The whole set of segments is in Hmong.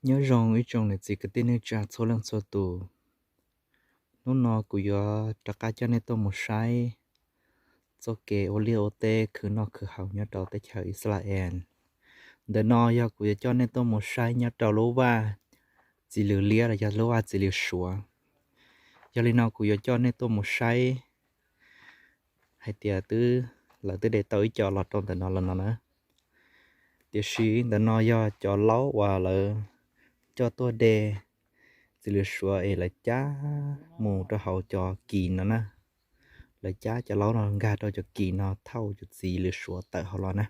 Nyob zoo ib tsoom niam txiv kwv tij neej tsa txhua leej txhua tus. Hnub no kuv yuav rov qab coj nej tuaj mus saib txoj kev ua liaj ua teb khwv noj khwv haus nyob rau teb chaws Israel. Ntawm no yog kuv yuav coj nej tuaj mus saib nyob rau lub vaj Txiv Lws Liab los yog lub vaj Txiv Lws Suav. Yog li no kuv yuav coj nej tuaj mus saib hais tias twb, lawv twb de tau ib co los rau ntawm no los no na. Tiam sis ntawm no yog cov laub uas lawv coj tuaj de Txiv Lws Suav es lawv cab mus rau hauv cov kis no na. Lawv cab cov laub no nkag rau cov kis no thauj cov Txiv Lws Suav tawm hauv los na.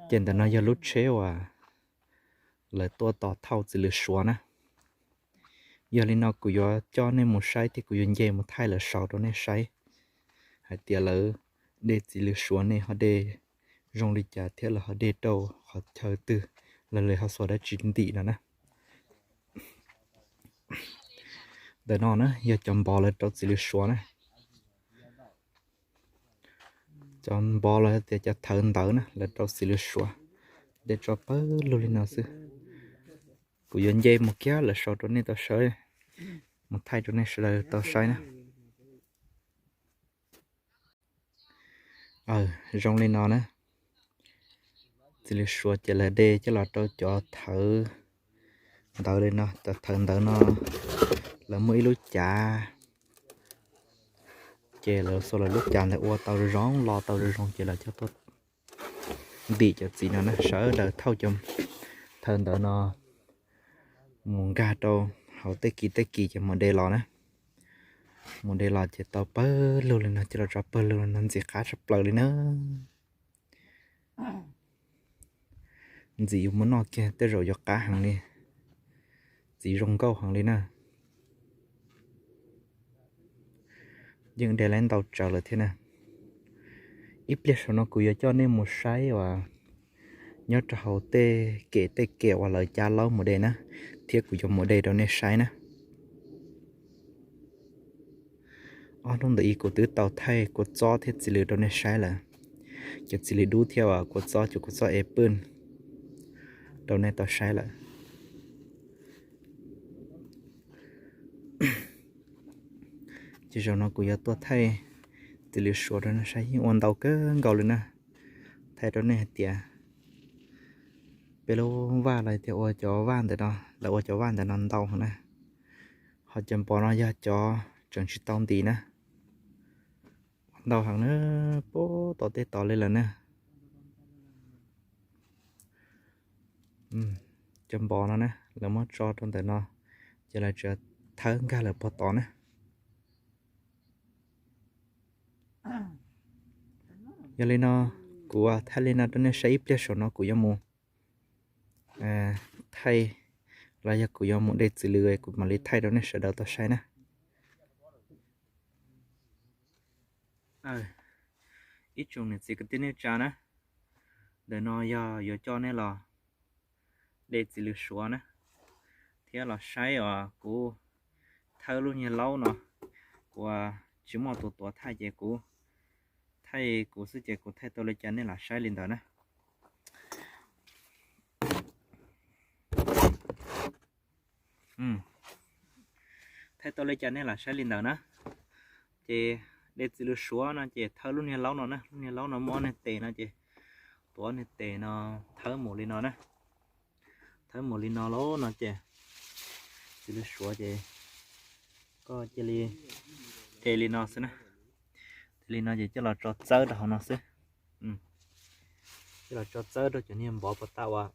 Ces ntawm no yog lub tsheb uas lawv tuaj tos thauj Txiv Lws Suav na. Yog li no kuv yuav coj nej mus saib thiab kuv yuav nce mus thaij lawv sau rau nej saib hais tias lawv de Txiv Lws Suav ne ho de zoo li cas thiab lawv ho de rau qhov chaw twg, los lawv ho xuas dab tsi ntim no na. Ntawm no na yog cov npov lawv rau Txiv Lws Suav na. Cov npov los tias cov thawv ntawv na lawv rau Txiv Lws Suav, de tso pawg lug li no xwb. Kuv yuav nce mus kiag lawv sau rau nej tau saib, mus thaij rau nej sawv daws tau saib na. Zoo li no na, Txiv Lws Suav ces lawv de coj los rau cov thawv ntawv li no. Cov thawv ntawv no lawv muaj ib lub cav, ces lawv xuas lawv lub cav ntawd ua tau zoo zoo, lo tau zoo zoo ces lawv coj tuaj ntim cov txiv no na. Sawv daws thauj cov thawv ntawv no mus nkag rau hauv tej kis tej kis ces mus de los na. Mus de los ces tau pawg lug li no, coj los tso pawg lug li no ntxim qab tshaj plaws li na. Ntxim yuav muab noj kiag tej zaum yuav qab heev li, txiv zoo nkauj heev li na. Yeej de lawv ntau tsawv lawm thiab na. Ib pliag saum no kuv yuav coj nej mus saib uas nyob rau hauv tej kem tej kem uas lawv cab laub mus de na, thiab kuv yuav mus de rau nej saib na. Ob hnub ntawm ib kuv twb tau thaij kua txob thiab txiv lws rau nej saib lawm. Cov txiv lws dub thiab uas kua txob, cov kua txob es pwj rau nej tau saib lawm. Ces zaum no kuv yuav tuaj thaij txiv lws suav rau nej saib, yeej ua ntau kawg nkaus li na. Thaij rau nej hais tias peb lub vaj los tias ua cov vaj ntawm no, lawv ua cov vaj ntawm no ntau heev na. Ho cov npov no yog cov tseem tsis tau ntim na. Ua ntau heev na, puag tom tej tod li lawm na. Cov npov no na, lawv muab tso rau ntawm no, ces lawv tseem thawb nkag lawm puag tod na. Yog li no, kuv thaij li no rau nej saib, ib pliag saum no kuv yuav mus thaij, los yog kuv yuav mus de txiv lws kuv mam li thaij rau nej sawv daws tau saib na. Ib tsoom niam txiv kwv tij neej tsa na, ntawm no yog yuav coj nej los de txiv lws suav na, thiab los saib os. Kuv thawb lub niag laub no, kuv tsis muaj tus tuav thaij ces kuv thaij kuv xwb ces kuv thaij tau li cas nej lam saib li ntawd na. Thaij tau li cas nej lam saib li ntawd na. Ces de txiv lws suav no ces thawb lub niag laub no na, lub niag laub no muaj ob niag tes no ces tuav ob niag tes no thawb mus li no na. Thawb mus li no lauj no ces txiv lws suav ces koj cia li de li no xwb na. De li no ces coj los tso txawb rau hauv no xwb. Coj los tso txawb rau cov niag npov puas tau uas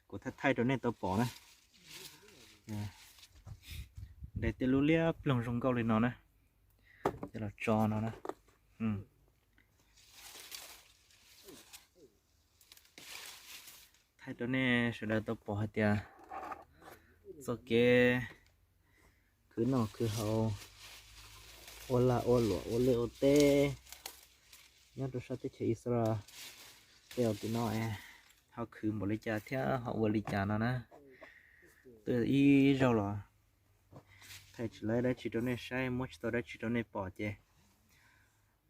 kuv thaij thaij rau nej tau pom na. De tej lub liab ploog zoo nkauj li no na, coj los tso no na. Thaij rau nej sawv daws tau pom hais tias txoj kev khwv noj khwv haus, ua lag ua luam ua liaj ua teb nyob rau sab teb chaws Israel tej uas tim no ho khwv npaum li cas thiab ho ua li cas no na. Twb ib zaug los thaij tsis tau dab tsi rau nej saib, muab tsis tau dab tsi rau nej pom ces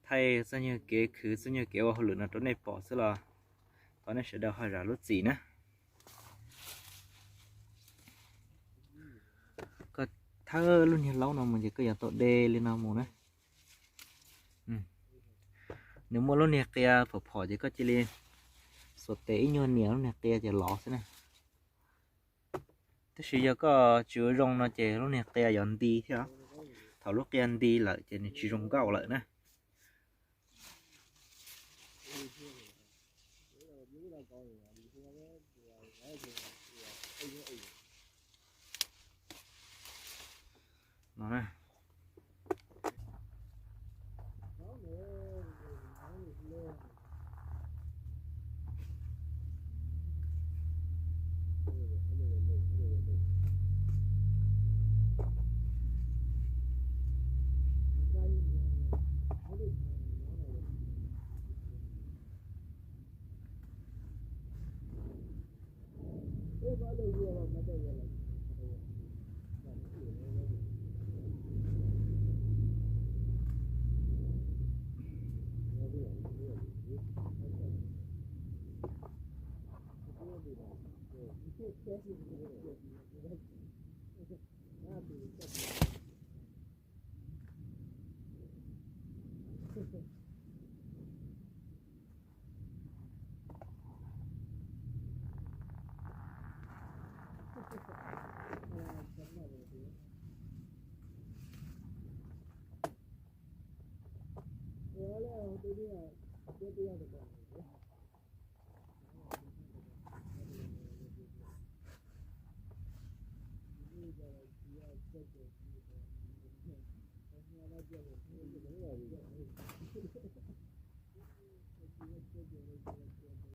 thaij txoj nyuag kev khwv txoj nyuag kev ua hauj lwm no rau nej pom xwb los thov nej sawv daws ho zam lub txim na. thawb lub niag laub no mus ces koj yuav tau de li no mus na. Nws muaj lub niag qia phom phom ces koj cia li xuas tes ib nyuag nias lub niag qia ces lov xwb na. Tab sis yog koj tsis ua zoo no ces lub niag qia yuav nti thiab. Thaum lub qia nti lawm ces nws tsis zoo nkauj lawm na.